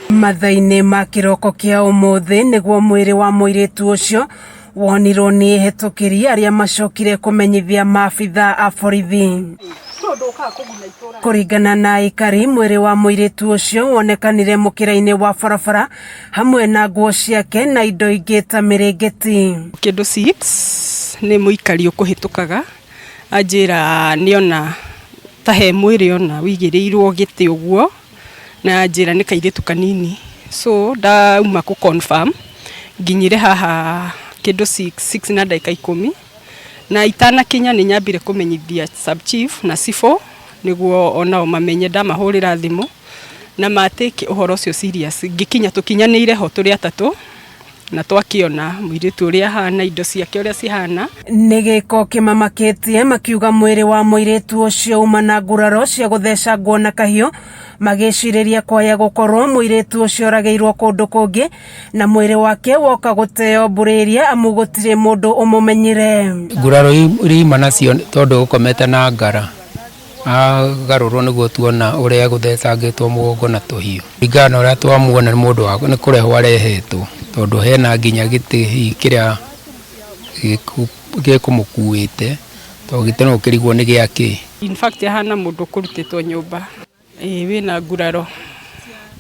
Mathaa-inĩ ma kĩroko kĩa ũmũthĩ nĩguo mwĩrĩ wa mũirĩtu ũcio wonirwo nĩ ehĩtũkĩri arĩa macokire kũmenyithia maabitha a borithi. Kũringana na aikari, mwĩrĩ wa mũirĩtu ũcio wonekanire mũkĩra-inĩ wa barabara hamwe na nguo ciake na indo ingĩ ta mĩrĩngĩti. Kĩndũ 6 nĩ mũikari ũkũhĩtũkaga anjĩra nĩona ta he mwĩrĩ ona wĩigĩrĩirwo gĩtĩ ũguo na anjĩra nĩ kairĩtu kanini, so ndauma kũ confirm nginyire haha kĩndũ 6, 6 na ndagĩka 10 na itanakinya nĩ nyambire kũmenyithia sub chief na cibũ nĩguo onao mamenye. Ndamahũrĩra thimũ na matĩke ũhoro ũcio serious. Ngĩkinya tũkinyanĩire ho tũrĩ atatũ na twakĩona mũirĩtu ũrĩa ahana, indo ciake ũrĩa cihana. Nĩ gĩko kĩmamakĩtie makiuga mwĩrĩ wa mũirĩtu ũcio uma na nguraro cia gũthecangwo na kahiũ, magĩcirĩria kwaya gũkorwo mũirĩtu ũcio oragĩirwo kũndũ kũngĩ na mwĩrĩ wake woka gũteo mbũrĩria amu gũtirĩ mũndũ ũmũmenyire. Nguraro iria ima nacio tondũ ũkomete na ngara agarũrwo nĩguo tuona ũrĩa gũthecangĩtwo mũgongo na tũhiũ. Kũringana na ũrĩa twamuona nĩ mũndũ wa nĩ kũrehwo arehetwo tondũ hena nginya gĩtĩ hihi kĩrĩa gĩkũmũkuĩte tondũ gĩtĩ no ũkĩrigwo nĩ gĩakĩ. In fact ahana mũndũ ũkũrutĩtwo nyũmba ĩĩ wĩna nguraro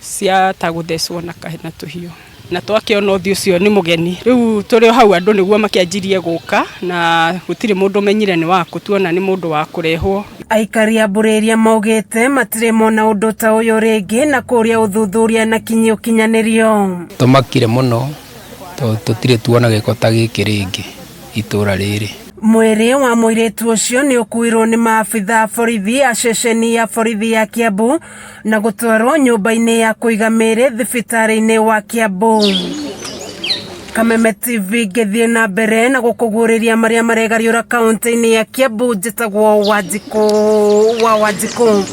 cia ta gũthecwo na na tũhiũ, na twakĩona ũthiũ ũcio nĩ mũgeni. Rĩu tũrĩ o hau andũ nĩguo makĩanjirie gũka na gũtirĩ mũndũ ũmenyire nĩ wakũ, tuona nĩ mũndũ wa kũrehwo. Aikari a Mbũrĩria maugĩte matirĩ mona ũndũ ta ũyũ rĩngĩ na kũrĩa ũthuthuria na kinyi ũkinyanĩrio. Tũmakire mũno tondũ tũtirĩ tuona gĩko ta gĩkĩ rĩngĩ itũra rĩrĩ. Mwĩrĩ wa mũirĩtu ũcio nĩ ũkuirwo nĩ maabitha a borithi a ceceni ya borithi ya Kiambu na gũtwarwo nyũmba-inĩ ya kũiga mĩĩrĩ thibitarĩ-inĩ wa Kiambu. Kameme TV ngĩthiĩ na mbere na gũkũguũrĩria marĩa maregariũra kaũntĩ-inĩ ya Kiambu, njĩtagwo Wanjikũ wa Wanjikũ.